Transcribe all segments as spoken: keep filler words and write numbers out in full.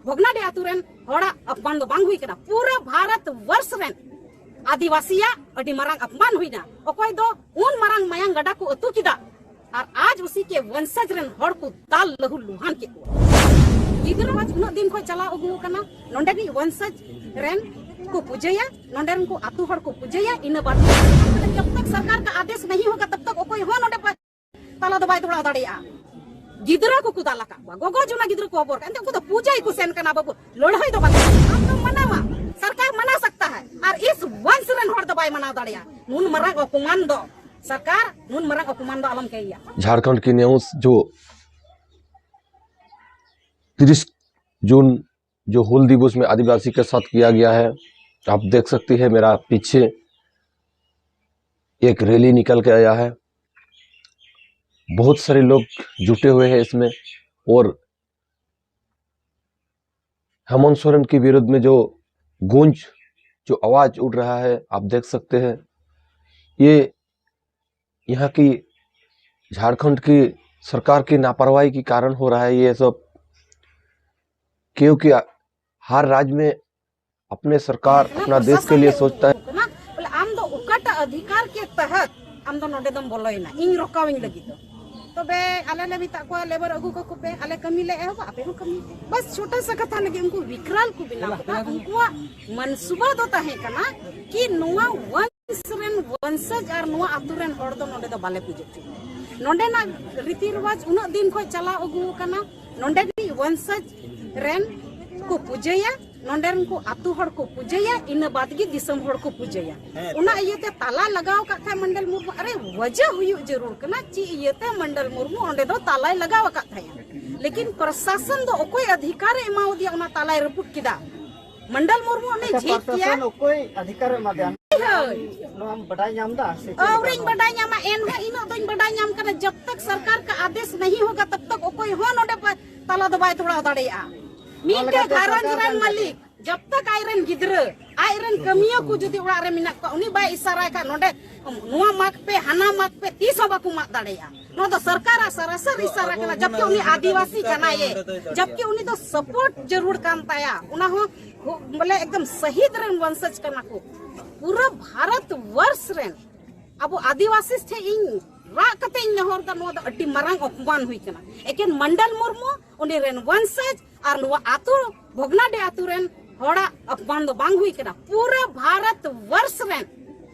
ᱵᱷᱚᱜᱽᱱᱟᱰᱤ ᱟᱛᱳ ᱨᱮᱱ ᱦᱚᱲᱟᱜ ᱚᱯᱢᱟᱱ ᱫᱚ ᱵᱟᱝ ᱦᱩᱭ ᱠᱟᱱᱟ, ᱯᱩᱨᱟᱹ ᱵᱷᱟᱨᱚᱛ ᱵᱚᱨᱥ ᱨᱮᱱ ᱟᱹᱫᱤᱵᱟᱹᱥᱤᱭᱟᱜ ᱟᱹᱰᱤ ᱢᱟᱨᱟᱝ ᱚᱯᱢᱟᱱ ᱦᱩᱭᱱᱟ᱾ ᱚᱠᱚᱭ ᱫᱚ ᱩᱱ ᱢᱟᱨᱟᱝ ᱢᱟᱭᱟᱝ ᱜᱟᱰᱟ ᱠᱚ ᱟᱹᱛᱩ ᱠᱮᱫᱟ, ᱟᱨ ᱟᱡ ᱩᱥᱤ ᱠᱮ ᱵᱚᱝᱥᱚᱡᱽ ᱨᱮᱱ ᱦᱚᱲ ᱠᱚ ᱫᱟᱞ ᱞᱟᱹᱦᱩᱞ ᱞᱩᱦᱟᱱ ᱠᱮᱫ ᱠᱚᱣᱟ᱾ ᱜᱤᱫᱽᱨᱟᱹ ᱟᱡ ᱩᱱᱟᱹᱜ ᱫᱤᱱ ᱠᱷᱚᱱ ᱪᱟᱞᱟᱣ ᱟᱹᱜᱩ ᱟᱠᱟᱱᱟ, ᱱᱚᱰᱮᱱᱤᱡ ᱵᱚᱝᱥᱚᱡᱽ ᱨᱮᱱ ᱠᱚ ᱯᱩᱡᱟᱹᱭᱟ, ᱱᱚᱰᱮ ᱨᱮᱱ ᱠᱚ ᱟᱹᱛᱩ ᱦᱚᱲ ᱠᱚ ᱯᱩᱡᱟᱹᱭᱟ, ᱤᱱᱟᱹ ᱵᱟᱫ ᱡᱚᱵ ᱛᱚᱠ ᱥᱚᱨᱠᱟᱨ ᱠᱟ ᱟᱫᱮᱥ ᱱᱟᱦᱤ ᱦᱳᱜᱟ ᱛᱚᱵ ᱛᱚᱠ ᱚᱠᱚᱭ ᱦᱚᱸ ᱱᱚᱰᱮ ᱯᱟ-, ᱛᱟᱞᱟ ᱫᱚ ᱵᱟᱭ ᱫᱚᱲᱟᱣ ᱫᱟᱲᱮᱭᱟᱜᱼᱟ᱾ ᱜᱤᱫᱽᱨᱟᱹ ᱠᱚᱠᱚ ᱫᱟᱞ ᱟᱠᱟᱫ ᱠᱚᱣᱟ, ᱜᱚᱜᱚ ᱡᱚᱱᱟ ᱜᱤᱫᱽᱨᱟᱹ ᱠᱚ ᱦᱚᱵᱚᱨ ᱠᱟᱜ, ᱮᱱᱛᱮ ᱩᱱᱠᱩ ᱫᱚ ᱯᱩᱡᱟᱹ ᱜᱮᱠᱚ ᱥᱮᱱ ᱠᱟᱱᱟ ᱵᱟᱹᱵᱩ, ᱞᱟᱹᱲᱦᱟᱹᱭ ᱫᱚ ᱵᱟᱝ᱾ ᱟᱢ ᱫᱚᱢ ᱢᱟᱱᱟᱣᱟ, ᱥᱚᱨᱠᱟᱨ ᱢᱟᱱᱟ ᱥᱟᱠᱛᱟ ᱦᱟᱭ, ᱟᱨ ᱤᱥ ᱵᱚᱝᱥ ᱨᱮᱱ ᱦᱚᱲ ᱫᱚ ᱵᱟᱭ ᱢᱟᱱᱟᱣ ᱫᱟᱲᱮᱭᱟᱜᱼᱟ᱾ ᱱᱩᱱ ᱢᱟᱨᱟᱝ ᱚᱯᱚᱢᱟᱱ ᱫᱚ ᱥᱚᱨᱠᱟᱨ, ᱱᱩᱱ ᱢᱟᱨᱟᱝ ᱚᱯᱚᱢᱟᱱ ᱫᱚ ᱟᱞᱚᱢ ᱠᱟᱹᱭᱟ᱾ झारखंड की न्यूज़ जो तीस जून जो हूल दिवस में आदिवासी के साथ किया गया है, आप देख सकते हैं मेरा पीछे एक रैली निकल के आया है। बहुत सारे लोग जुटे हुए हैं इसमें और हेमंत सोरेन के विरुद्ध में जो गूंज, जो आवाज उठ रहा है, आप देख सकते हैं। ये यहाँ की, झारखंड की सरकार की लापरवाही के कारण हो रहा है ये सब, क्योंकि हर राज्य में अपने सरकार अपना देश के लिए सोचता है। ᱵᱚᱞᱮ ᱟᱢ ᱫᱚ ᱚᱠᱟᱴᱟᱜ ᱚᱫᱷᱤᱠᱟᱨ ᱠᱮ ᱛᱟᱦᱟᱛ ᱟᱢ ᱫᱚ ᱱᱚᱰᱮ ᱫᱚᱢ ᱵᱚᱞᱚᱭᱮᱱᱟ ᱤᱧ ᱨᱚᱠᱟᱣᱤᱧ ᱞᱟᱹᱜᱤᱫ ᱫᱚ? ᱛᱚᱵᱮ ᱟᱞᱮ ᱞᱮ ᱢᱮᱛᱟᱜ ᱠᱚᱣᱟ, ᱞᱮᱵᱟᱨ ᱟᱹᱜᱩ ᱠᱟᱠᱚ ᱯᱮ, ᱟᱞᱮ ᱠᱟᱹᱢᱤ ᱞᱮ ᱮᱦᱚᱵᱟ, ᱟᱯᱮ ᱦᱚᱸ ᱠᱟᱹᱢᱤ ᱯᱮ᱾ ᱵᱟᱥ ᱪᱷᱳᱴᱟ ᱥᱟ ᱠᱟᱛᱷᱟ ᱞᱟᱹᱜᱤᱫ ᱩᱱᱠᱩ ᱵᱤᱠᱨᱟᱞ ᱠᱚ ᱵᱮᱱᱟᱣ ᱠᱮᱫᱟ᱾ ᱩᱱᱠᱩᱣᱟᱜ ᱢᱟᱱᱥᱩᱵᱟ ᱫᱚ ᱛᱟᱦᱮᱸ ᱠᱟᱱᱟ ᱠᱤ ᱱᱚᱣᱟ ᱵᱚᱝᱥ ᱨᱮᱱ ᱵᱚᱝᱥᱚᱡᱽ ᱟᱨ ᱱᱚᱣᱟ ᱟᱛᱳ ᱨᱮᱱ ᱦᱚᱲ ᱫᱚ ᱱᱚᱰᱮ ᱫᱚ ᱵᱟᱞᱮ ᱯᱩᱡᱟᱹ ᱦᱚᱪᱚ ᱠᱚᱣᱟ᱾ ᱱᱚᱰᱮᱱᱟᱜ ᱨᱤᱛᱤ ᱨᱮᱣᱟᱡᱽ ᱩᱱᱟᱹᱜ ᱫᱤᱱ ᱠᱷᱚᱱ ᱪᱟᱞᱟᱣ ᱟᱹᱜᱩ ᱟᱠᱟᱱᱟ, ᱱᱚᱰᱮᱱᱤᱡ ᱵᱚᱝᱥᱚᱡᱽ ᱨᱮᱱ ᱠᱚ ᱯᱩᱡᱟᱹᱭᱟ, ᱱᱚᱰᱮ ᱨᱮᱱ ᱠᱚ ᱟᱛᱳ ᱦᱚᱲ ᱠᱚ ᱯᱩᱡᱟᱹᱭᱟ, ᱤᱱᱟᱹ ᱵᱟᱫ ᱜᱮ ᱫᱤᱥᱚᱢ ᱦᱚᱲ ᱠᱚ ᱯᱩᱡᱟᱹᱭᱟ᱾ ᱦᱮᱸ᱾ ᱚᱱᱟ ᱤᱭᱟᱹᱛᱮ ᱛᱟᱞᱟ ᱞᱟᱜᱟᱣ ᱟᱠᱟᱫ ᱠᱷᱟᱱ ᱢᱚᱱᱰᱚᱞ ᱢᱩᱨᱢᱩ, ᱟᱨᱮ ᱣᱟᱡᱟ ᱦᱩᱭᱩᱜ ᱡᱟᱹᱨᱩᱲ ᱠᱟᱱᱟ, ᱪᱮᱫ ᱤᱭᱟᱹᱛᱮ ᱢᱚᱱᱰᱚᱞ ᱢᱩᱨᱢᱩ ᱚᱸᱰᱮ ᱫᱚ ᱛᱟᱞᱟᱭ ᱞᱟᱜᱟᱣ ᱟᱠᱟᱫ ᱛᱟᱦᱮᱸᱫ᱾ ᱞᱮᱠᱤᱱ ᱯᱨᱚᱥᱟᱥᱚᱱ ᱫᱚ ᱚᱠᱚᱭ ᱚᱫᱷᱤᱠᱟᱨ ᱮ ᱮᱢᱟᱣᱟᱫᱮᱭᱟ, ᱚᱱᱟ ᱛᱟᱞᱟᱭ ᱨᱟᱹᱯᱩᱫ ᱠᱮᱫᱟ᱾ ᱢᱚᱱᱰᱚᱞ ᱢᱩᱨᱢᱩ ᱩᱱᱤ ᱟᱪᱪᱷᱟ, ᱡᱷᱤᱡ ᱠᱮᱭᱟ᱾ ᱯᱨᱚᱥᱟᱥᱚᱱ ᱚᱠᱚᱭ ᱚᱫᱷᱤᱠᱟᱨ ᱮ ᱮᱢᱟᱫᱮᱭᱟ? ᱦᱳᱭ᱾ ᱱᱚᱣᱟᱢ ᱵᱟᱰᱟᱭ ᱧᱟᱢ ᱮᱫᱟ ᱥᱮ ᱪᱮᱫ ᱞᱮᱠᱟ? ᱟᱹᱣᱨᱤᱧ ᱵᱟᱰᱟᱭ ᱧᱟᱢᱟ, ᱮᱱᱦᱚᱸ ᱤᱱᱟᱹᱜ ᱫᱚᱧ ᱵᱟᱰᱟᱭ ᱧᱟᱢ ᱠᱟᱱᱟ, ᱡᱚᱵ ᱛᱚᱠ ᱥᱚᱨᱠᱟᱨ ᱠᱟ ᱟᱫᱮᱥ ᱱᱟᱦᱤ ᱦᱳᱜᱟ, ᱛᱚᱵ ᱛᱚᱠ ᱚᱠᱚᱭ ᱦᱚᱸ ᱱᱚᱰᱮ ᱯᱟ-, ᱛᱟᱞᱟ ᱫᱚ ᱵᱟᱭ ᱫᱚᱲᱟᱣ ᱫᱟᱲᱮᱭᱟᱜᱼᱟ᱾ ᱢᱤᱫᱴᱮᱡ ᱜᱷᱟᱨᱚᱸᱡᱽ ᱨᱮᱱ ᱢᱟᱹᱞᱤᱠ, ᱡᱚᱵ ᱛᱚᱠ ᱟᱡ ᱨᱮᱱ ᱜᱤᱫᱽᱨᱟᱹ ᱟᱡ ᱨᱮᱱ ᱠᱟᱹᱢᱤᱭᱟᱹ ᱠᱚ ᱡᱩᱫᱤ ᱚᱲᱟᱜ ᱨᱮ ᱢᱮᱱᱟᱜ ᱠᱚᱣᱟ, ᱩᱱᱤ ᱵᱟᱭ ᱤᱥᱟᱨᱟᱭ ᱠᱷᱟᱱ ᱱᱚᱰᱮ ᱱᱚᱣᱟ ᱢᱟᱜᱽ ᱯᱮ, ᱦᱟᱱᱟ ᱢᱟᱜᱽ ᱯᱮ, ᱛᱤᱥ ᱦᱚᱸ ᱵᱟᱠᱚ ᱢᱟᱜ ᱫᱟᱲᱮᱭᱟᱜᱼᱟ᱾ ᱱᱚᱣᱟ ᱫᱚ ᱥᱚᱨᱠᱟᱨᱟᱜ ᱥᱟᱨᱟᱥᱟᱨ ᱤᱥᱟᱨᱟ ᱠᱟᱱᱟ, ᱡᱟᱵᱠᱤ ᱩᱱᱤ ᱟᱹᱫᱤᱵᱟᱹᱥᱤ ᱠᱟᱱᱟᱭᱮ, ᱡᱟᱵᱠᱤ ᱩᱱᱤ ᱫᱚ ᱥᱟᱯᱳᱨᱴ ᱡᱟᱹᱨᱩᱲ ᱠᱟᱱ ᱛᱟᱭᱟ᱾ ᱚᱱᱟ ᱦᱚᱸ ᱦᱚ-, ᱵᱚᱞᱮ ᱮᱠᱫᱚᱢ ᱥᱟᱹᱦᱤᱫ ᱨᱮᱱ ᱵᱚᱝᱥᱚᱡᱽ ᱠᱟᱱᱟ ᱠᱚ᱾ ᱯᱩᱨᱟᱹ ᱵᱷᱟᱨᱚᱛ ᱵᱚᱨᱥ ᱨᱮᱱ ᱟᱵᱚ ᱟᱹᱫᱤᱵᱟᱹᱥᱤ ᱴᱷᱮᱱ ᱤᱧ ᱨᱟᱜ ᱠᱟᱛᱮ ᱤᱧ ᱱᱮᱦᱚᱨ ᱫᱟ, ᱱᱚᱣᱟ ᱫᱚ ᱟᱹᱰᱤ ᱢᱟᱨᱟᱝ ᱚᱯᱚᱢᱟᱱ ᱦᱩᱭ ᱠᱟᱱᱟ᱾ ᱮᱠᱮᱱ ᱢᱚᱱᱰᱚᱞ ᱢᱩᱨᱢᱩ, ᱩᱱᱤ ᱨᱮᱱ ᱵᱚᱝᱥᱚᱡᱽ ᱟᱨ ᱱᱚᱣᱟ ᱟᱹᱛᱩ, ᱵᱷᱚᱜᱽᱱᱟᱰᱤ ᱟᱹᱛᱩ ᱨᱮᱱ ᱦᱚᱲᱟᱜ ᱚᱯᱚᱢᱟᱱ ᱫᱚ ᱵᱟᱝ ᱦᱩᱭ ᱠᱟᱱᱟ, ᱯᱩᱨᱟᱹ ᱵᱷᱟᱨᱚᱛ ᱵᱚᱨᱥ ᱨᱮᱱ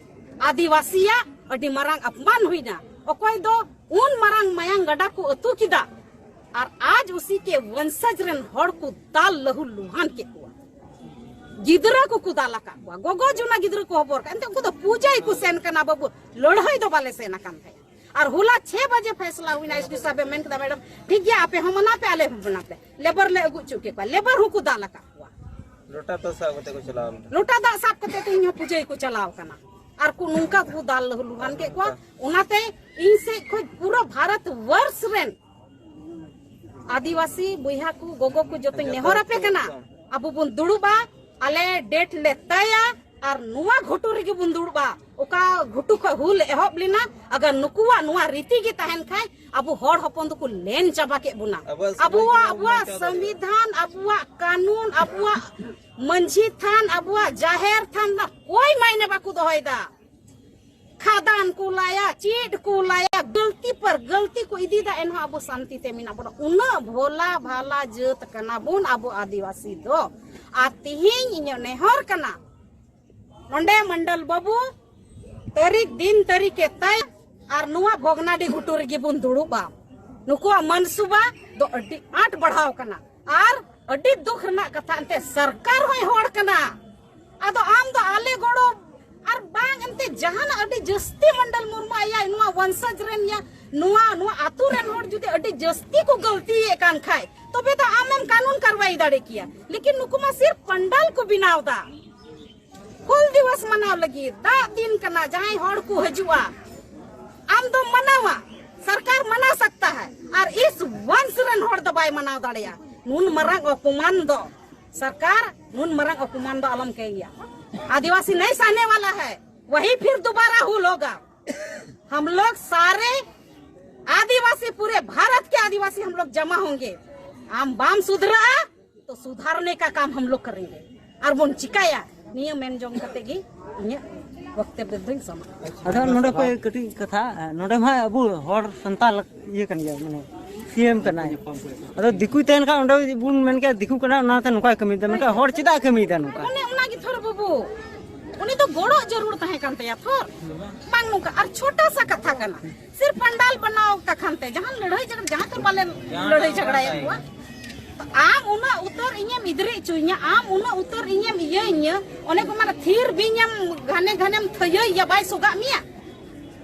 ᱟᱹᱫᱤᱵᱟᱹᱥᱤᱭᱟᱜ ᱟᱹᱰᱤ ᱢᱟᱨᱟᱝ ᱚᱯᱚᱢᱟᱱ ᱦᱩᱭᱱᱟ᱾ ᱚᱠᱚᱭ ᱫᱚ ᱩᱱ ᱢᱟᱨᱟᱝ ᱢᱟᱭᱟᱝ ᱜᱟᱰᱟ ᱠᱚ ᱟᱹᱛᱩ ᱠᱮᱫᱟ, ᱟᱨ ᱟᱡ ᱩᱥᱤ ᱠᱮ ᱵᱚᱝᱥᱚᱡᱽ ᱨᱮᱱ ᱦᱚᱲ ᱠᱚ ᱫᱟᱞ ᱞᱟᱹᱦᱩᱞ ᱞᱩᱦᱟᱱ ᱠᱮᱫ ᱠᱚᱣᱟ᱾ ᱜᱤᱫᱽᱨᱟᱹ ᱠᱚᱠᱚ ᱫᱟᱞ ᱟᱠᱟᱫ ᱠᱚᱣᱟ, ᱜᱚᱜᱚ ᱡᱩᱱᱟ ᱜᱤᱫᱽᱨᱟᱹ ᱠᱚ ᱦᱚᱵᱚᱨ ᱠᱟᱜ᱾ ᱮᱱᱛᱮ ᱩᱱᱠᱩ ᱫᱚ ᱯᱩᱡᱟᱹᱭ ᱠᱚ ᱥᱮᱱ ᱠᱟᱱᱟ ᱵᱟᱹᱵᱩ, ᱞᱟᱹᱲᱦᱟᱹᱭ ᱫᱚ ᱵᱟᱞᱮ ᱥᱮᱱ ᱟᱠᱟᱱ ᱛᱟᱦᱮᱸᱫ᱾ ᱟᱨ ᱦᱚᱞᱟ ᱪᱷᱮ ᱵᱟᱡᱮ ᱯᱷᱮᱥᱞᱟ ᱦᱩᱭᱱᱟ, ᱮᱥ ᱰᱤ ᱥᱟᱦᱮᱵ ᱮ ᱢᱮᱱ ᱠᱮᱫᱟ, "ᱢᱮᱰᱟᱢ, ᱴᱷᱤᱠ ᱜᱮᱭᱟ, ᱟᱯᱮ ᱦᱚᱸ ᱢᱟᱱᱟ ᱯᱮ, ᱟᱞᱮ ᱦᱚᱸ ᱢᱟᱱᱟ ᱯᱮ᱾" ᱞᱮᱵᱟᱨ ᱞᱮ ᱟᱹᱜᱩ ᱦᱚᱪᱚ ᱠᱮᱫ ᱠᱚᱣᱟ, ᱞᱮᱵᱟᱨ ᱦᱚᱸᱠᱚ ᱫᱟᱞ ᱟᱠᱟᱫ ᱠᱚᱣᱟ᱾ ᱞᱚᱴᱟ ᱫᱟᱜ ᱥᱟᱵ ᱠᱟᱛᱮ ᱠᱚ ᱪᱟᱞᱟᱣ ᱞᱮᱱᱟ᱾ ᱞᱚᱴᱟ ᱫᱟᱜ ᱥᱟᱵ ᱠᱟᱛᱮ ᱛᱮᱦᱮᱧ ᱦᱚᱸ ᱯᱩᱡᱟᱹᱭ ᱠᱚ ᱪᱟᱞᱟᱣ ᱠᱟᱱᱟ᱾ ᱟᱨ ᱠᱚ ᱱᱚᱝᱠᱟ ᱠᱚ ᱫᱟᱞ ᱞᱩᱦᱟᱱ ᱠᱮᱫ ᱠᱚᱣᱟ᱾ ᱚᱱᱟᱛᱮ ᱤᱧ ᱥᱮᱫ ᱠᱷᱚᱱ ᱯᱩᱨᱟᱹ ᱵᱷᱟᱨᱚᱛ ᱵᱚᱨᱥ ᱨᱮᱱ ᱟᱹᱫᱤᱵᱟᱹᱥᱤ ᱵᱚᱭᱦᱟ ᱠᱚ, ᱜᱚᱜᱚ ᱠᱚ, ᱡᱚᱛᱚᱧ ᱡᱚᱛᱚ ᱱᱮᱦᱚᱨ ᱟᱯᱮ ᱠᱚ ᱠᱟᱱᱟ, ᱮᱠᱫᱚᱢ᱾ ᱟᱵᱚ ᱵᱚᱱ ᱫᱩᱲᱩᱵᱼᱟ, ᱟᱞᱮ ᱰᱮᱴ ᱞᱮ ᱛᱟᱭᱟ, ᱟᱨ ᱱᱚᱣᱟ ᱜᱷᱩᱴᱩ ᱨᱮᱜᱮ ᱵᱚᱱ ᱫᱩᱲᱩᱵᱼᱟ᱾ ᱚᱠᱟ ᱜᱷᱩᱴᱩ ᱠᱷᱚᱱ ᱦᱩᱞ ᱮᱦᱚᱵ ᱞᱮᱱᱟ, ᱟᱜᱟᱨ ᱱᱩᱠᱩᱣᱟᱜ ᱱᱚᱣᱟ ᱨᱤᱛᱤ ᱜᱮ ᱛᱟᱦᱮᱱ ᱠᱷᱟᱡ, ᱟᱵᱚ ᱦᱚᱲ ᱦᱚᱯᱚᱱ ᱫᱚᱠᱚ ᱞᱮᱱ ᱪᱟᱵᱟ ᱠᱮᱫ ᱵᱚᱱᱟ᱾ ᱟᱵᱚᱣᱟᱜ ᱥᱚᱢᱟᱡᱽ ᱟᱵᱚᱣᱟᱜ, ᱵᱚᱱ ᱟᱵᱚᱣᱟᱜ ᱵᱟᱧᱪᱟᱣ ᱫᱟᱲᱮᱭᱟᱜᱼᱟ᱾ ᱥᱚᱝᱵᱤᱫᱷᱟᱱ, ᱟᱵᱚᱣᱟᱜ ᱠᱟᱹᱱᱩᱱ, ᱟᱵᱚᱣᱟᱜ ᱢᱟᱹᱡᱷᱤ ᱛᱷᱟᱱ, ᱟᱵᱚᱣᱟᱜ ᱡᱟᱦᱮᱨ ᱛᱷᱟᱱ ᱨᱮᱱᱟᱜ ᱠᱚᱭ ᱢᱟᱭᱱᱮ ᱵᱟᱠᱚ ᱫᱚᱦᱚᱭᱮᱫᱟ᱾ ᱠᱷᱟᱫᱟᱱ ᱠᱚ ᱞᱟᱭᱟ, ᱪᱮᱫ ᱠᱚ ᱞᱟᱭᱟ, ᱜᱟᱹᱞᱛᱤ ᱯᱟᱨ ᱜᱟᱹᱞᱛᱤ ᱠᱚ ᱤᱫᱤᱭᱮᱫᱟ, ᱮᱱᱦᱚᱸ ᱟᱵᱚ ᱥᱟᱱᱛᱤ ᱛᱮ ᱢᱮᱱᱟᱜ ᱵᱚᱱᱟ᱾ ᱩᱱᱟᱹᱜ ᱵᱷᱳᱞᱟ ᱵᱷᱟᱞᱟ ᱡᱟᱹᱛ ᱠᱟᱱᱟ ᱵᱚᱱ ᱟᱵᱚ ᱟᱹᱫᱤᱵᱟᱹᱥᱤ ᱫᱚ᱾ ᱟᱨ ᱛᱤᱦᱤᱧ ᱤᱧᱟᱹᱜ ᱱᱮᱦᱚᱨ ᱠᱟᱱᱟ, ᱱᱚᱰᱮ ᱢᱚᱱᱰᱚᱞ ᱵᱟᱹᱵᱩ ᱛᱟᱹᱨᱤᱠᱷ ᱫᱤᱱ ᱛᱟᱹᱨᱤᱠᱷ ᱮ ᱛᱟᱭ, ᱟᱨ ᱱᱚᱣᱟ ᱵᱷᱚᱜᱽᱱᱟᱰᱤ ᱜᱷᱩᱴᱩ ᱨᱮᱜᱮ ᱵᱚᱱ ᱫᱩᱲᱩᱵᱼᱟ᱾ ᱱᱩᱠᱩᱣᱟᱜ ᱢᱟᱱᱥᱩᱵᱟ ᱫᱚ ᱟᱹᱰᱤ ᱟᱸᱴ ᱵᱟᱲᱦᱟᱣ ᱠᱟᱱᱟ᱾ ᱟᱨ ᱟᱹᱰᱤ ᱫᱩᱠ ᱨᱮᱱᱟᱜ ᱠᱟᱛᱷᱟ, ᱮᱱᱛᱮ ᱥᱚᱨᱠᱟᱨ ᱦᱚᱸᱭ ᱦᱚᱲ ᱠᱟᱱᱟ᱾ ᱟᱫᱚ ᱟᱢ ᱫᱚ ᱟᱞᱮ ᱜᱚᱲᱚ ᱟᱨ ᱵᱟᱝ ᱮᱱᱛᱮ ᱡᱟᱦᱟᱱᱟᱜ ᱟᱹᱰᱤ ᱡᱟᱹᱥᱛᱤ ᱢᱚᱱᱰᱚᱞ ᱢᱩᱨᱢᱩ ᱟᱭᱟᱜ ᱱᱚᱣᱟ ᱣᱚᱝᱥᱚᱡᱽ ᱨᱮᱱ ᱭᱟ, ᱱᱚᱣᱟ, ᱱᱚᱣᱟ ᱟᱹᱛᱩ ᱨᱮᱱ ᱦᱚᱲ ᱡᱩᱫᱤ ᱟᱹᱰᱤ ᱡᱟᱹᱥᱛᱤ ᱠᱚ ᱜᱟᱹᱞᱛᱤᱭᱮᱫ ᱠᱟᱱ ᱠᱷᱟᱡ, ᱛᱚᱵᱮ ᱫᱚ ᱟᱢᱮᱢ ᱠᱟᱹᱱᱩᱱ ᱠᱟᱨᱣᱟᱭ ᱫᱟᱲᱮ ᱠᱮᱭᱟ᱾ ᱞᱮᱠᱤᱱ ᱱᱩᱠᱩ ᱢᱟ ᱥᱤᱨᱯ ᱯᱟᱱᱰᱟᱞ ᱠᱚ ᱵᱮᱱᱟᱣ ᱫᱟ᱾ ᱦᱩᱞ ᱫᱤᱵᱚᱥ ᱢᱟᱱᱟᱣ ᱞᱟᱹᱜᱤᱫ ᱫᱟᱜ ᱫᱤᱱ ᱠᱟᱱᱟ, ᱡᱟᱦᱟᱸᱭ ᱦᱚᱲ ᱠᱚ ᱦᱤᱡᱩᱜᱼᱟ, ᱟᱢ ᱫᱚᱢ ᱢᱟᱱᱟᱣᱟ, ᱥᱚᱨᱠᱟᱨ ᱢᱟᱱᱟ ᱥᱟᱠᱛᱟ ᱦᱟᱭ, ᱟᱨ ᱤᱥ ᱣᱚᱝᱥ ᱨᱮᱱ ᱦᱚᱲ ᱫᱚ ᱵᱟᱭ ᱢᱟᱱᱟᱣ ᱫᱟᱲᱮᱭᱟᱜᱼᱟ᱾ ᱱᱩᱱ ᱢᱟᱨᱟᱝ ᱚᱯᱚᱢᱟᱱ ᱫᱚ, ᱥᱚᱨᱠᱟᱨ, ᱱᱩᱱ ᱢᱟᱨᱟᱝ ᱚᱯᱚᱢᱟᱱ ᱫᱚ ᱟᱞᱚᱢ ᱠᱟᱹᱭᱟ᱾ आदिवासी नहीं सहने वाला है, वही फिर दोबारा हूल होगा। हम लोग सारे आदिवासी, पूरे भारत के आदिवासी हम लोग जमा होंगे। हम बाम सुधरा तो सुधारने का काम हम लोग करेंगे। ᱟᱨ ᱵᱚᱱ ᱪᱤᱠᱟᱹᱭᱟ? ᱱᱤᱭᱟᱹ ᱢᱮᱱ ᱡᱚᱝ ᱠᱟᱛᱮ ᱜᱮ ᱤᱧᱟᱹᱜ ᱵᱚᱠᱛᱚᱵᱵᱚ ᱫᱚᱧ ᱥᱚᱢᱟᱯᱛᱚ᱾ ᱟᱫᱚ ᱱᱚᱰᱮ ᱠᱷᱚᱱ ᱠᱟᱹᱴᱤᱡ ᱠᱟᱛᱷᱟ, ᱱᱚᱰᱮ ᱢᱟ ᱟᱵᱚ ᱦᱚᱲ ᱥᱟᱱᱛᱟᱲ ᱤᱭᱟᱹ ᱠᱟᱱ ᱜᱮᱭᱟ, ᱢᱟᱱᱮ ᱥᱤ ᱮᱢ ᱠᱟᱱᱟᱭ᱾ ᱟᱫᱚ ᱫᱤᱠᱩᱭ ᱛᱟᱦᱮᱱ ᱠᱷᱟᱱ ᱚᱸᱰᱮ ᱵᱚᱱ ᱢᱮᱱ ᱠᱮᱭᱟ ᱫᱤᱠᱩ ᱠᱟᱱᱟ, ᱚᱱᱟᱛᱮ ᱱᱚᱝᱠᱟᱭ ᱠᱟᱹᱢᱤᱭᱮᱫᱟ, ᱢᱮᱱᱠᱷᱟᱱ ᱦᱚᱲ ᱪᱮᱫᱟᱜ ᱮ ᱠᱟᱹᱢᱤᱭᱮᱫᱟ ᱱᱚᱝᱠᱟ? ᱚᱱᱮ ᱚᱱᱟ ᱜᱮ ᱛᱷᱚᱨ ᱵᱟᱹᱵᱩ, ᱩᱱᱤ ᱫᱚ ᱜᱚᱲᱚ ᱡᱟᱹᱨᱩᱲ ᱛᱟᱦᱮᱸ ᱠᱟᱱ ᱛᱟᱭᱟ ᱛᱷᱚᱨ, ᱵᱟᱝ ᱱᱚᱝᱠᱟ᱾ ᱟᱨ ᱪᱷᱳᱴᱟ ᱥᱟ ᱠᱟᱛᱷᱟ ᱠᱟᱱᱟ, ᱥᱤᱨᱯ ᱯᱟᱱᱰᱟᱞ ᱵᱮᱱᱟᱣ ᱠᱟᱜ ᱠᱷᱟᱱ ᱛᱮ ᱡᱟᱦᱟᱸ ᱞᱟᱹᱲᱦᱟᱹᱭ ᱡᱷᱟᱜᱽᱲᱟ, ᱡᱟᱦᱟᱸ ᱛᱮ ᱵᱟᱞᱮ ᱞᱟᱹᱲᱦᱟᱹᱭ ᱡᱷᱟᱜᱽᱲᱟᱭᱮᱫ ᱠᱚᱣᱟ, ᱟᱢ ᱩᱱᱟᱹᱜ ᱩᱛᱟᱹᱨ ᱤᱧᱮᱢ ᱤᱫᱨᱤ ᱦᱚᱪᱚᱧᱟ, ᱟᱢ ᱩᱱᱟᱹᱜ ᱩᱛᱟᱹᱨ ᱤᱧᱮᱢ ᱤᱭᱟᱹᱧᱟ, ᱚᱱᱮ ᱠᱚ ᱢᱮᱱᱟ ᱛᱷᱤᱨ ᱵᱤᱧᱮᱢ ᱜᱷᱟᱱᱮ ᱜᱷᱟᱱᱮᱢ ᱛᱷᱟᱹᱭᱟᱹᱭᱮᱭᱟ, ᱵᱟᱭ ᱥᱚᱜᱟᱜ ᱢᱮᱭᱟ᱾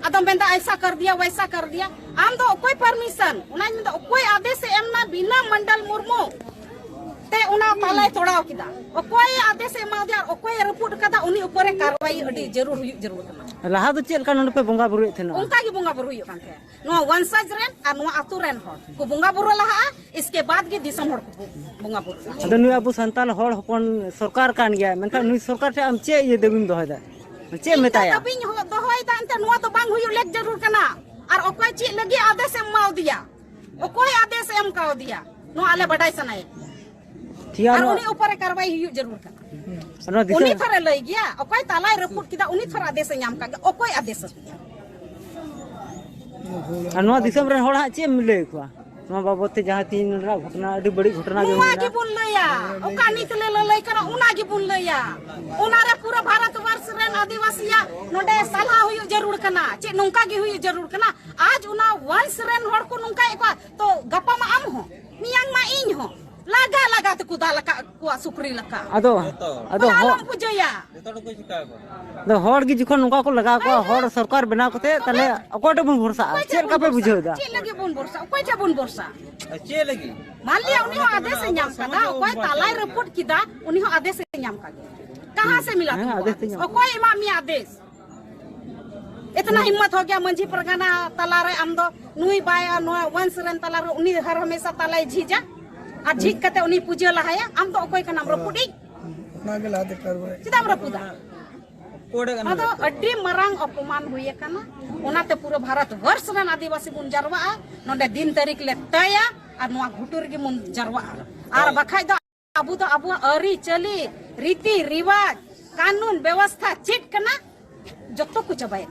ᱟᱫᱚᱢ ᱢᱮᱱᱫᱟ ᱮᱭᱥᱟ ᱠᱟᱨ ᱫᱤᱭᱟ, ᱣᱮᱭᱥᱟ ᱠᱟᱨ ᱫᱤᱭᱟ᱾ ᱟᱢ ᱫᱚ ᱚᱠᱚᱭ ᱯᱟᱨᱢᱤᱥᱚᱱ? ᱚᱱᱟᱧ ᱢᱮᱱᱫᱟ ᱚᱠᱚᱭ ᱟᱫᱮᱥ ᱮ ᱮᱢ ᱱᱟ ᱵᱤᱱᱟ ᱢᱚᱱᱰᱚᱞ ᱢᱩᱨᱢᱩ ᱛᱮ ᱚᱱᱟ ᱛᱟᱞᱟᱭ ᱛᱚᱲᱟᱣ ᱠᱮᱫᱟ? ᱚᱠᱚᱭ ᱟᱫᱮᱥ ᱮ ᱮᱢᱟᱣᱫᱮᱭᱟ ᱟᱨ ᱚᱠᱚᱭ ᱮ ᱨᱟᱹᱯᱩᱫ ᱠᱟᱫᱟ? ᱩᱱᱤ ᱩᱯᱚᱨᱮ ᱠᱟᱨᱣᱟᱭ ᱟᱹᱰᱤ ᱡᱟᱹᱨᱩᱲ ᱦᱩᱭᱩᱜ ᱡᱟᱹᱨᱩᱲ ᱠᱟᱱᱟ᱾ ᱞᱟᱦᱟ ᱫᱚ ᱪᱮᱫ ᱞᱮᱠᱟ ᱱᱚᱰᱮ ᱯᱮ ᱵᱚᱸᱜᱟ ᱵᱩᱨᱩᱭᱮᱫ ᱛᱟᱦᱮᱱᱟ? ᱚᱱᱠᱟ ᱜᱮ ᱵᱚᱸᱜᱟ ᱵᱩᱨᱩ ᱦᱩᱭᱩᱜ ᱠᱟᱱ ᱛᱟᱦᱮᱸᱫ᱾ ᱱᱚᱣᱟ ᱣᱚᱝᱥᱚᱡᱽ ᱨᱮᱱ ᱟᱨ ᱱᱚᱣᱟ ᱟᱛᱳ ᱨᱮᱱ ᱦᱚᱲ ᱠᱚ ᱵᱚᱸᱜᱟ ᱵᱩᱨᱩ ᱞᱟᱦᱟᱜᱼᱟ, ᱤᱥᱠᱮ ᱵᱟᱫ ᱜᱮ ᱫᱤᱥᱚᱢ ᱦᱚᱲ ᱠᱚ ᱵᱚᱸᱜᱟ ᱵᱩᱨᱩᱜᱼᱟ᱾ ᱟᱫᱚ ᱱᱩᱭ ᱟᱵᱚ ᱥᱟᱱᱛᱟᱲ ᱦᱚᱲ ᱦᱚᱯᱚᱱ ᱥᱚᱨᱠᱟᱨ ᱠᱟᱱ ᱜᱮᱭᱟᱭ, ᱢᱮᱱᱠᱷᱟᱱ ᱱᱩᱭ ᱥᱚᱨᱠᱟᱨ ᱴᱷᱮᱱ ᱟᱢ ᱪᱮᱫ ᱤᱭᱟᱹ ᱫᱟᱹᱵᱤᱢ ᱫᱚᱦᱚᱭᱮᱫᱟ? ᱪᱮᱫ ᱮᱢ ᱤᱧ ᱫᱚ ᱢᱮᱛᱟᱭᱟ? ᱫᱟᱹᱵᱤᱧ ᱦᱚ-, ᱫᱚᱦᱚᱭᱮᱫᱟ, ᱮᱱᱛᱮ ᱱᱚᱣᱟ ᱫᱚ ᱵᱟᱝ ᱦᱩᱭᱩᱜ ᱞᱮᱠ ᱡᱟᱹᱨᱩᱲ ᱠᱟᱱᱟ᱾ ᱟᱨ ᱚᱠᱚᱭ ᱪᱮᱫ ᱞᱟᱹᱜᱤᱫ ᱟᱫᱮᱥ ᱮᱢ ᱮᱢᱟᱣᱫᱮᱭᱟ? ᱚᱠᱚᱭ ᱟᱫᱮᱥ ᱮ ᱮᱢ ᱠᱟᱣᱫᱮᱭᱟ? ᱱᱚᱣᱟ ᱟᱞᱮ ᱵᱟᱰᱟᱭ ᱥᱟᱱᱟᱭᱮᱫ᱾ ᱴᱷᱤᱠ ᱜᱮᱭᱟ, ᱟᱨ ᱱᱚᱣᱟ ᱩᱱᱤ ᱩᱯᱚᱨᱮ ᱠᱟᱨᱣᱟᱭ ᱦᱩᱭᱩᱜ ᱡᱟᱹᱨᱩᱲ ᱠᱟᱱᱟ᱾ ᱱᱚᱣᱟ ᱫᱤᱥᱚᱢ ᱩᱱᱤ ᱛᱷᱚᱨᱮ ᱞᱟᱹᱭ ᱜᱮᱭᱟ, ᱚᱠᱚᱭ ᱛᱟᱞᱟᱭ ᱨᱟᱹᱯᱩᱫ ᱠᱮᱫᱟ, ᱩᱱᱤ ᱛᱷᱚᱨ ᱟᱫᱮᱥ ᱮ ᱧᱟᱢ ᱠᱟᱜ ᱜᱮ, ᱚᱠᱚᱭ ᱟᱫᱮᱥ ᱟᱫᱮᱭᱟ? ᱟᱨ ᱱᱚᱣᱟ ᱫᱤᱥᱚᱢ ᱨᱮᱱ ᱦᱚᱲ ᱦᱟᱸᱜ ᱪᱮᱫ ᱮᱢ ᱞᱟᱹᱭ ᱟᱠᱚᱣᱟ ᱱᱚᱣᱟ ᱵᱟᱵᱚᱫ ᱛᱮ, ᱡᱟᱦᱟᱸ ᱛᱤᱦᱤᱧ ᱱᱚᱰᱮᱱᱟᱜ ᱜᱷᱚᱴᱚᱱᱟ, ᱟᱹᱰᱤ ᱵᱟᱹᱲᱤᱡ ᱜᱷᱚᱴᱚᱱᱟ ᱜᱮ ᱱᱚᱣᱟ ᱦᱩᱭᱱᱟ? ᱜᱮᱵᱚᱱ ᱞᱟᱹᱭᱟ, ᱚᱠᱟ ᱱᱤᱛ ᱞᱮ ᱞᱟᱹᱞᱟᱹᱭ ᱠᱟᱱᱟ, ᱚᱱᱟ ᱜᱮᱵᱚᱱ ᱞᱟᱹᱭᱟ᱾ ᱚᱱᱟᱨᱮ ᱯᱩᱨᱟᱹ ᱵᱷᱟᱨᱚᱛ ᱵᱚᱨᱥ ᱨᱮᱱ ᱟᱹᱫᱤᱵᱟᱹᱥᱤᱭᱟᱜ ᱱᱚᱰᱮ ᱥᱟᱞᱦᱟ ᱦᱩᱭᱩᱜ ᱡᱟᱹᱨᱩᱲ ᱠᱟᱱᱟ᱾ ᱪᱮᱫ ᱱᱚᱝᱠᱟ ᱜᱮ ᱦᱩᱭᱩᱜ ᱡᱟᱹᱨᱩᱲ ᱠᱟᱱᱟ? ᱟᱡ ᱚᱱᱟ ᱣᱚᱝᱥ ᱨᱮᱱ ᱦᱚᱲ ᱠᱚ ᱱᱚᱝᱠᱟᱭᱮᱫ ᱠᱚᱣᱟ, ᱛᱚ ᱜᱟᱯᱟ ᱢᱟ ᱟᱢ ᱦᱚᱸ, ᱢᱮᱭᱟᱝ ᱢᱟ ᱤᱧ ᱦᱚᱸ, ᱞᱟᱜᱟ ᱞᱟᱜᱟ ᱛᱮᱠᱚ ᱫᱟᱞ ᱟᱠᱟᱫ ᱠᱚᱣᱟ ᱥᱩᱠᱨᱤ ᱞᱮᱠᱟ᱾ ᱟᱫᱚ, ᱟᱫᱚ ᱚᱱᱟ ᱦᱚ-, ᱟᱞᱚᱢ ᱯᱩᱡᱟᱹᱭᱟ᱾ ᱡᱚᱛᱚ ᱦᱚᱲ ᱠᱚ ᱪᱤᱠᱟ ᱠᱚᱣᱟ᱾ ᱟᱫᱚ ᱦᱚᱲ ᱜᱮ ᱡᱚᱠᱷᱚᱱ ᱱᱚᱝᱠᱟ ᱠᱚ ᱞᱟᱜᱟᱣ ᱠᱚᱣᱟ, ᱦᱮᱸ, ᱦᱚᱲ ᱦᱮᱸ᱾ ᱥᱚᱨᱠᱟᱨ ᱵᱮᱱᱟᱣ ᱠᱟᱛᱮ, ᱛᱟᱦᱞᱮ ᱚᱠᱚᱭ ᱴᱷᱮᱱ ᱵᱚᱱ ᱵᱷᱚᱨᱥᱟᱜᱼᱟ? ᱚᱠᱚᱭ ᱴᱷᱮᱱ ᱪᱮᱫ ᱞᱮᱠᱟ ᱵᱚᱱ ᱯᱮ ᱵᱷᱚᱨᱥᱟᱜᱼᱟ? ᱵᱩᱡᱷᱟᱹᱣ ᱮᱫᱟ? ᱪᱮᱫ ᱞᱟᱹᱜᱤᱫ ᱵᱚᱱ ᱵᱷᱚᱨᱥᱟᱜᱼᱟ? ᱚᱠᱚᱭ ᱴᱷᱮᱱ ᱵᱚᱱ ᱵᱷᱚᱨᱥᱟᱜᱼᱟ? ᱟᱨ ᱪᱮᱫ ᱞᱟᱹᱜᱤᱫ? ᱢᱟᱱ ᱞᱤᱭᱟ ᱩᱱᱤ ᱦᱚᱸ ᱟᱫᱮᱥ ᱮ ᱧᱟᱢ ᱠᱟᱫᱟ, ᱚᱠᱚᱭ ᱛᱟᱞᱟᱭ ᱨᱟᱹᱯᱩᱫ ᱠᱮᱫᱟ, ᱩᱱᱤ ᱦᱚᱸ ᱟᱫᱮᱥ ᱮ ᱧᱟᱢ ᱠᱟᱫᱟ᱾ ᱠᱟᱦᱟᱸ ᱥᱮ ᱢᱤᱞᱟ ᱦᱮᱸ, ᱛᱩᱢᱦᱟᱨᱟ? ᱟᱫᱮᱥ ᱮ ᱧᱟᱢ ᱚᱠᱚᱭ ᱮᱢᱟᱜ ᱢᱮᱭᱟ ᱟᱫᱮᱥ? ᱤᱛᱱᱟ ᱦᱤᱢᱢᱚᱛ ᱦᱳ ᱜᱮᱭᱟ, ᱢᱟᱹᱡᱷᱤ ᱯᱟᱨᱜᱟᱱᱟ ᱛᱟᱞᱟᱨᱮ ᱟᱢ ᱫᱚ ᱱᱩᱭ ᱵᱟᱭ, ᱱᱚᱣᱟ ᱣᱚᱝᱥ ᱨᱮᱱ ᱛᱟᱞᱟᱨᱮ ᱩᱱᱤ ᱦᱟᱨ ᱦᱟᱢᱮᱥᱟ ᱛᱟᱞᱟᱭ ᱡᱷᱤᱡᱟ ᱟᱨ ᱡᱷᱤᱡ ᱠᱟᱛᱮ ᱩᱱᱤ ᱯᱩᱡᱟᱹ ᱞᱟᱦᱟᱭᱟ, ᱟᱢ ᱫᱚ ᱚᱠᱚᱭ ᱠᱟᱱᱟᱢ ᱨᱟᱹᱯᱩᱫᱤᱡ? ᱚᱱᱟᱜᱮ ᱞᱟᱦᱟᱛᱮ ᱠᱟᱨᱣᱟᱭ᱾ ᱪᱮᱫᱟᱜ ᱮᱢ ᱨᱟᱹᱯᱩᱫᱟ? ᱟᱫᱚ ᱟᱹᱰᱤ ᱢᱟᱨᱟᱝ ᱚᱯᱚᱢᱟᱱ ᱦᱩᱭ ᱟᱠᱟᱱᱟ᱾ ᱚᱱᱟᱛᱮ ᱯᱩᱨᱟᱹ ᱵᱷᱟᱨᱚᱛ ᱵᱚᱨᱥ ᱨᱮᱱ ᱟᱹᱫᱤᱵᱟᱹᱥᱤ ᱵᱚᱱ ᱡᱟᱨᱣᱟᱜᱼᱟ᱾ ᱱᱚᱰᱮ ᱫᱤᱱ ᱛᱟᱹᱨᱤᱠᱷ ᱞᱮ ᱛᱟᱹᱭᱟ ᱟᱨ ᱱᱚᱣᱟ ᱜᱷᱩᱴᱩ ᱨᱮᱜᱮ ᱵᱚᱱ ᱡᱟᱨᱣᱟᱜᱼᱟ᱾ ᱟᱨ ᱵᱟᱠᱷᱟᱡ ᱫᱚ ᱟᱵᱚ ᱫᱚ ᱟᱵᱚᱣᱟᱜ ᱟᱹᱨᱤᱪᱟᱹᱞᱤ, ᱨᱤᱛᱤ ᱨᱤᱣᱟᱡᱽ, ᱠᱟᱹᱱᱩᱱ ᱵᱮᱵᱚᱥᱛᱷᱟ ᱪᱮᱫ ᱠᱟᱱᱟ, ᱡᱚᱛᱚ ᱠᱚ ᱪᱟᱵᱟᱭᱮᱫ᱾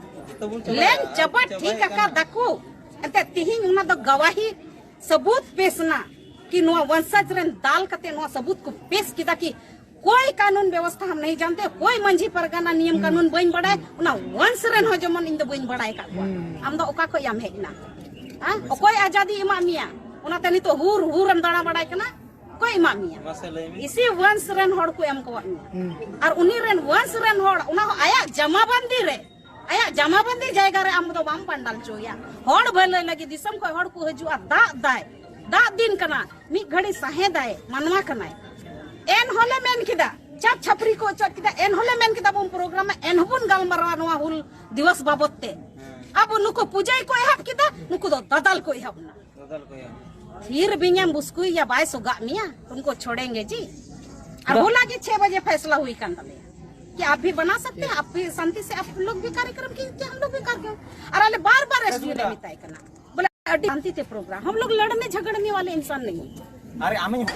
ᱞᱮᱱ ᱪᱟᱵᱟ ᱴᱷᱤᱠ ᱟᱠᱟᱫᱟ ᱠᱚ᱾ ᱮᱱᱛᱮ ᱛᱤᱦᱤᱧ ᱚᱱᱟ ᱫᱚ ᱜᱟᱣᱟᱦᱤ ᱥᱟᱹᱵᱩᱛ ᱯᱮᱥ ᱱᱟ ᱠᱤ ᱱᱚᱣᱟ ᱣᱚᱝᱥᱚᱡᱽ ᱨᱮᱱ ᱫᱟᱞ ᱠᱟᱛᱮ ᱱᱚᱣᱟ ᱥᱟᱹᱵᱩᱛ ᱠᱚ ᱯᱮᱥ ᱠᱮᱫᱟ ᱠᱤ ᱠᱳᱭ ᱠᱟᱹᱱᱩᱱ ᱵᱮᱵᱚᱥᱛᱷᱟ ᱦᱟᱢ ᱱᱟᱦᱤ ᱡᱟᱱᱛᱮ, ᱠᱳᱭ ᱢᱟᱹᱡᱷᱤ ᱯᱟᱨᱜᱟᱱᱟ ᱱᱤᱭᱚᱢ ᱠᱟᱹᱱᱩᱱ ᱵᱟᱹᱧ ᱵᱟᱲᱟᱭ, ᱚᱱᱟ ᱣᱚᱝᱥ ᱨᱮᱱ ᱦᱚᱸ ᱡᱮᱢᱚᱱ ᱤᱧ ᱫᱚ ᱵᱟᱹᱧ ᱵᱟᱲᱟᱭ ᱟᱠᱟᱫ ᱠᱚᱣᱟ᱾ ᱟᱢ ᱫᱚ ᱚᱠᱟ ᱠᱷᱚᱡ ᱭᱟᱢ ᱦᱮᱡ ᱮᱱᱟ? ᱦᱮᱸ? ᱚᱠᱚᱭ ᱟᱡᱟᱫᱤ ᱮᱢᱟᱜ ᱢᱮᱭᱟ? ᱚᱱᱟᱛᱮ ᱱᱤᱛᱚᱜ ᱦᱩᱨ ᱦᱩᱨ ᱮᱢ ᱫᱟᱬᱟ ᱵᱟᱲᱟᱭ ᱠᱟᱱᱟ, ᱚᱠᱚᱭ ᱮᱢᱟᱜ ᱢᱮᱭᱟ? ᱢᱟᱥᱮ ᱞᱟᱹᱭ ᱢᱮ᱾ ᱤᱥᱤ ᱣᱚᱝᱥ ᱨᱮᱱ ᱦᱚᱲ ᱠᱚ ᱮᱢ ᱠᱟᱣᱟᱫ ᱢᱮᱭᱟ᱾ ᱟᱨ ᱩᱱᱤ ᱨᱮᱱ ᱣᱚᱝᱥ ᱨᱮᱱ ᱦᱚᱲ, ᱚᱱᱟ ᱦᱚᱸ ᱟᱭᱟᱜ ᱡᱟᱢᱟ ᱵᱟᱸᱫᱤ ᱨᱮ, ᱟᱭᱟᱜ ᱡᱟᱢᱟ ᱵᱟᱸᱫᱤ ᱡᱟᱭᱜᱟ ᱨᱮ ᱟᱢ ᱫᱚ ᱵᱟᱢ ᱯᱟᱱᱰᱟᱞ ᱦᱚᱪᱚᱭᱟ᱾ ᱦᱚᱲ ᱵᱷᱟᱹᱞᱟᱹᱭ ᱞᱟᱹᱜᱤᱫ ᱫᱤᱥᱚᱢ ᱠᱷᱚᱱ ᱦᱚᱲ ᱠᱚ ᱦᱤᱡᱩᱜᱼᱟ, ᱫᱟᱜ ᱫᱟᱭ, ᱫᱟᱜ ᱫᱤᱱ ᱠᱟᱱᱟ, ᱢᱤᱫ ᱜᱷᱟᱹᱲᱤ ᱥᱟᱦᱮᱸᱫᱟᱭ, ᱢᱟᱱᱣᱟ ᱠᱟᱱᱟᱭ᱾ ᱮᱱᱦᱚᱸᱞᱮ ᱢᱮᱱ ᱠᱮᱫᱟ, ᱪᱟᱯ ᱪᱷᱟᱯᱨᱤ ᱠᱚ ᱚᱪᱚᱜ ᱠᱮᱫᱟ, ᱮᱱᱦᱚᱸᱞᱮ ᱢᱮᱱ ᱠᱮᱫᱟ ᱵᱚᱱ ᱯᱨᱳᱜᱨᱟᱢᱟ, ᱮᱱᱦᱚᱸ ᱵᱚᱱ ᱜᱟᱞᱢᱟᱨᱟᱣᱟ ᱱᱚᱣᱟ ᱦᱩᱞ ᱫᱤᱵᱚᱥ ᱵᱟᱵᱚᱛ ᱛᱮ᱾ ᱟᱵᱚ ᱱᱩᱠᱩ ᱯᱩᱡᱟᱹᱭ ᱠᱚ ᱮᱦᱚᱵ ᱠᱮᱫᱟ, ᱱᱩᱠᱩ ᱫᱚ ᱫᱟᱫᱟᱞ ᱠᱚ ᱮᱦᱚᱵ ᱮᱱᱟ᱾ ᱫᱟᱫᱟᱞ ᱠᱚ ᱮᱦᱚᱵ᱾ ᱛᱷᱤᱨ ᱵᱤᱧᱮᱢ ᱵᱩᱥᱠᱩᱭᱮᱭᱟ, ᱵᱟᱭ ᱥᱚᱜᱟᱜ ᱢᱮᱭᱟ, ᱛᱩᱢᱠᱚ ᱪᱷᱚᱲᱮᱝᱜᱮ ᱡᱤ᱾ ᱟᱨ ᱵᱟ- ᱦᱚᱞᱟ ᱜᱮ ᱪᱷᱮ ᱵᱟᱡᱮ ᱯᱷᱮᱥᱞᱟ ᱦᱩᱭ ᱠᱟᱱ ᱛᱟᱞᱮᱭᱟ ᱠᱤ ᱟᱯ ᱵᱷᱤ ᱵᱟᱱᱟ ᱥᱟᱠᱛᱮ ᱦᱮᱸ, ᱟᱯ ᱵᱷᱤ ᱥᱟᱱᱛᱤ ᱥᱮ ᱟᱯ ᱞᱳᱜ ᱵᱷᱤ ᱠᱟᱨᱭᱚᱠᱨᱚᱢ ᱠᱤ, ᱠᱤ ᱦᱟᱢ ᱞᱳᱜ ᱵᱷᱤ ᱠᱟᱨᱭᱚᱠᱨᱚᱢ᱾ ᱟᱨ ᱟᱞᱮ ᱵᱟᱨ ᱵᱟᱨ ᱮᱥ ᱰᱤ ᱮᱢ ᱢᱮᱛᱟᱭ ᱠᱟᱱᱟ, ᱵᱚᱞᱮ ᱟᱹᱰᱤ ᱥᱟᱱᱛᱤ ᱛᱮ ᱯᱨᱳᱜᱨᱟᱢ, ᱦᱟᱢ ᱞᱳᱜ ᱞᱟᱲᱱᱮ ᱡᱷᱟᱜᱲᱱᱮ ᱣᱟᱞᱮ ᱤᱱᱥᱟᱱ ᱱᱟᱦᱤ ᱦᱮ᱾ ᱟᱨᱮ ᱟᱢᱤᱧ